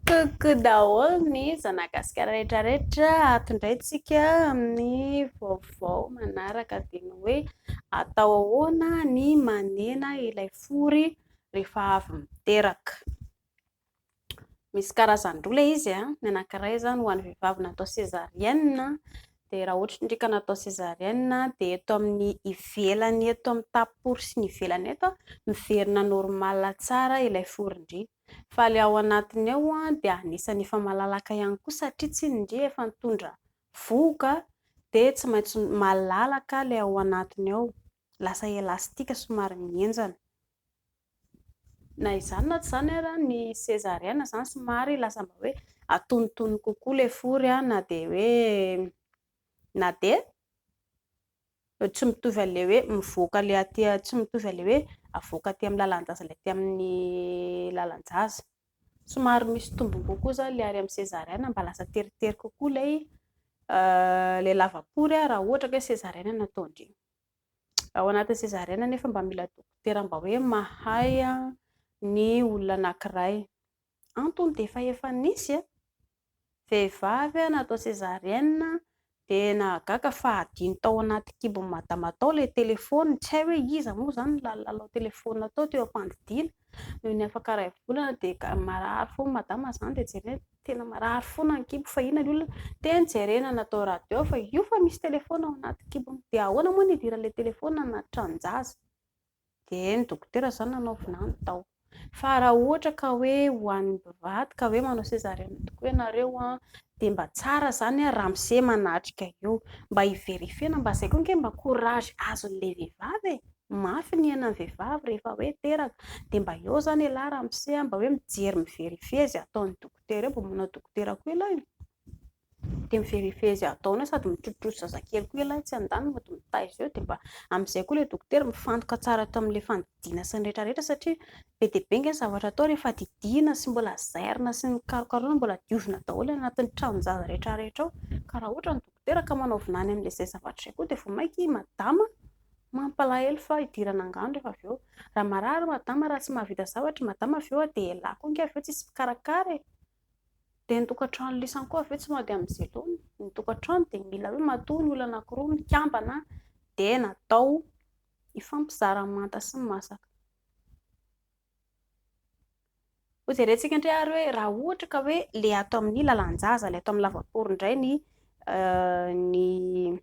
Coucou daholo ny zanagasikara rehetra rehetra, ato indray tsika amin'ny vaovao manaraka dia ny hoe atao ahoana ny manena ilay fory rehefa avy miteraka. Misy karazany roa ilay izy, ny anankiray izany ho an'ny vehivavy natao césarienne, dia raha ohatra indray ka natao césarienne dia eto amin'ny ivelany eto amin'ny tapory sy ny ivelany eto miverina normal tsara ilay forin-dry. Fa ilay ao anatiny ao dia anisan'ny efa malalaka ihany koa satria tsinona indry efa nitondra vohoka dia tsy maintsy malalaka ilay ao anatiny ao, lasa élastique somary mihenjana. Na izany na tsy izany ary ny césarienne izany somary lasa mba hoe antonontonony kokoa ilay fory na dia hoe na dia tsy mitovy an'ilay hoe mivoaka ilay aty, tsy mitovy an'ilay hoe avoaka aty amin'ny lalan-jaza ilay aty amin'ny lalan-jaza. Somary misy tombony kokoa izany ilay ary amin'ny césarienne mba lasa teritery kokoa ilay ilay lava-pory raha ohatra ka hoe césarienne no ataon-dry. Ao anatin'ny césarienne anefa mba mila dokotera mba hoe mahay ny olona anankiray. Antony dia efa efa nisy vehivavy natao césarienne dia nahagaga fa hadino tao anaty kibon'i madama tao ilay telefaoniny, tsy hay hoe iza moa izany no nilalao telefaonina tao teo am-pandidiana. Nony afaka iray volana dia marary foana madama izany dia jerena, tena marary foana ny kibo fa inona ny olana? Dia nojerena natao radio fa io fa misy telefaonina ao anaty kibony. Dia ahoana moa no hidiran'ilay telefaonina anaty tranon-jaza? Dia ny dokotera izany nanao vinany tao. Fa raha ohatra ka hoe ho an'ny mpivady ka hoe manao césarienne tokoa ianareo an, dia mba tsara izany an ramose manatrika eo. Mba hi-verifier-na, mba izay koa ange mba courage azon'ilay vehivavy e. Mafy ny iainan'ny vehivavy rehefa hoe teraka. Dia mba eo izany ialahy ramose an, mba hoe mijery mi-verifier izay ataon'ny dokotera eo, mba manao dokotera koa ialahy e. Dia mi-verifier izay ataony eo sady mitrotrotro zazakely koa ialahy etsy andaniny mody mitaiza eo dia mba amin'izay koa ilay dokotera mifantoka tsara ato amin'ilay fandidiana sy ny rehetra rehetra satria be dia be ange ny zavatra atao rehefa didiana sy mbola zairina sy ny karokarohana mbola diovina daholo any anatin'ny tranon-jaza rehetra rehetra ao ka raha ohatra ny dokotera ka manao vinany amin'ilay izay zavatra izay koa dia vao mainka i madama mampalahelo fa hidirana angano rehefa avy eo. Raha marary madama raha tsy mahavita zavatra i madama avy eo dia elah koa ange avy eo tsisy mpikarakara e. Dia ny tokantrano lisany koa ve tsy mody amin'izay laoniny? Ny tokantrano dia mila hoe matoa ny olona anankiroa mikambana dia natao hifampizara ny manta sy ny masaka. Hojerentsika indray ary hoe raha ohatra ka hoe ilay ato amin'ny lalan-jaza, ilay ato amin'ny lavapory indray ny ny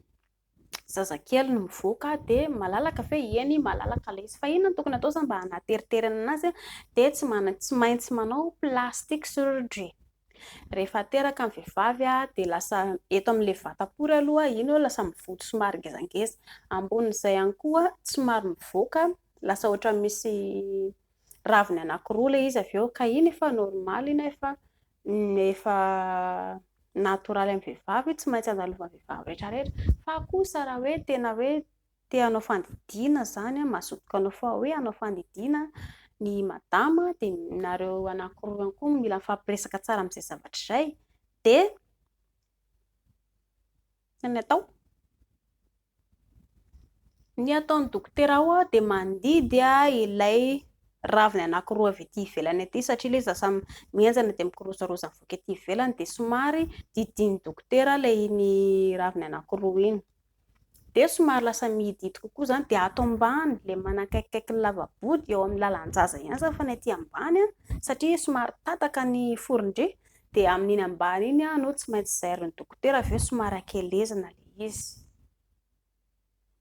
zazakely no mivoaka dia malalaka ve? Eny, malalaka ilay izy. Fa inona no tokony atao izany mba hanateriterana anazy? Dia tsy mana- tsy maintsy manao plastic surgery. Rehefa teraka ny vehivavy dia lasa eto amin'ilay vata-pory aloha iny eo lasa mivonto somary ngezangeza. Ambonin'izay ihany koa somary mivoaka, lasa ohatran'ny misy raviny anankiroa ilay izy avy eo ka iny efa normal iny efa efa natoraly amin'ny vehivavy tsy maintsy andalovan'ny vehivavy rehetra rehetra fa kosa raha hoe tena hoe te hanao fandidiana izany mazoto hanao fa hoe hanao fandidiana ny madama dia nareo anankiroa ihany koa mila mifampiresaka tsara amin'izay zavatra izay dia ny atao Ny ataon'ny dokotera ao dia mandidy ilay raviny anankiroa avy ety ivelany ety satria ilay izy lasa mihenjana dia mikirozaroza mivoaka ety ivelany dia somary didian'ny dokotera ilay iny raviny anankiroa iny. Dia somary lasa mihidihidy kokoa izany dia ato ambany ilay manakaikikaiky ny lava-body eo amin'ny lalan-jaza ihany izany fa ny aty ambany satria somary tataka ny foron-dry dia amin'iny ambany iny no tsy maintsy zairin'ny dokotera avy eo somary ankelezina ilay izy.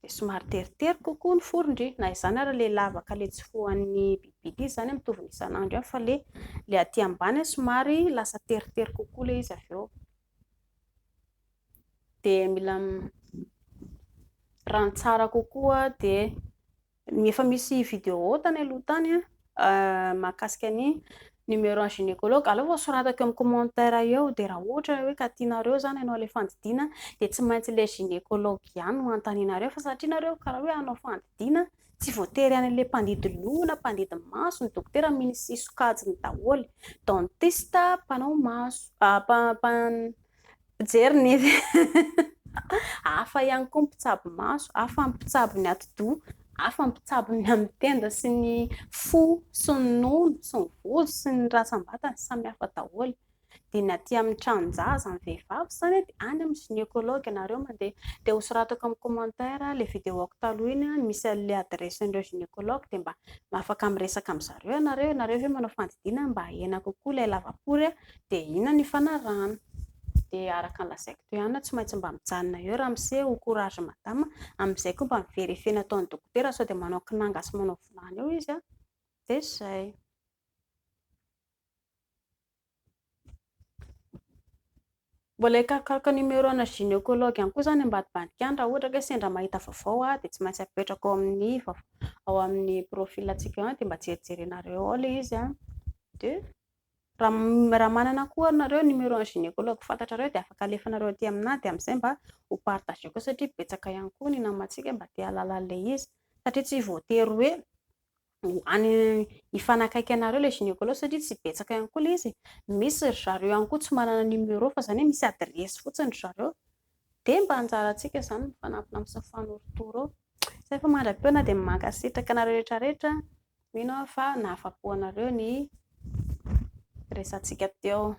Dia somary teritery kokoa ny foron-dry. Na izany ary ilay lavaka ilay tsy fohan'ny bibidia izany mitovy ny isan'andro ihany fa ilay ilay aty ambany somary lasa teritery kokoa ilay izy avy eo. Dia mila rano tsara kokoa dia Efa misy vidéo tany aloha tany mahakasika ny numéro an'ny gynécologue. Aleo vao soratako eo amin'ny commentaire eo dia raha ohatra hoe ka tianareo izany hanao ilay fandidiana dia tsy maintsy ilay gynécologue ihany no anontanianareo fa satria nareo karaha hoe hanao fandidiana tsy voatery any amin'ilay mpandidy loha na mpandidy maso, ny dokotera misy sokajiny daholo, dentiste, mpanao maso, Mpijery nify. Hafa ihany koa ny mpitsabo maso, hafa ny mpitsabo ny atidoha, hafa ny mpitsabo ny amin'ny tenda sy ny fo sy ny nono sy ny vozo sy ny rantsambatana, samy hafa daholo. Dia ny aty amin'ny tranon-jaza ny vehivavy izany dia any amin'ny gynécologue ianareo mandeha. Dia hosoratako amin'ny commentaire ilay vidéo-ko taloha iny misy an'ilay adresse-n'ireo gynécologue dia mba afaka miresaka amin-dry zareo ianareo. Ianareo ve manao fandidiana mba hahena kokoa ilay lavapory dia inona ny ifanarahana. Dia araka ny lazaiko teo ihany tsy maintsy mba mijanona eo ramose ho courage madama amin'izay koa mba mi-vérifier ny ataon'ny dokotera sao dia manao kinanga sy manao vilany eo izy. Dia izay. Mbola hikarokaroka numéro ana gynécologue ihany koa izany ambadibadika any raha ohatra ka hoe sendra mahita vaovao aho dia tsy maintsy apetrako ao amin'ny ao amin'ny profil antsika ao ihany dia mba jerijerenareo ao ilay izy an. Dia raha raha manana koa nareo numéro ana gynécologue fantatrareo dia afaka alefanareo aty aminahy dia amin'izay mba ho partageko satria betsaka ihany koa ny namantsika mba te hahalala an'ilay izy satria tsy voatery hoe ho any hifanakaiky anareo ilay gynécologue satria tsy betsaka ihany koa ilay izy. Misy ry zareo ihany koa tsy manana numéro fa izany hoe misy adresy fotsiny ry zareo. Dia mba anjarantsika izany mifanampina amin'ny sy mifanorotoro eo. Izay fa mandra-pihaona dia mankasitraka anareo rehetra rehetra. Mino aho fa nahafa-po anareo ny resatsika teo.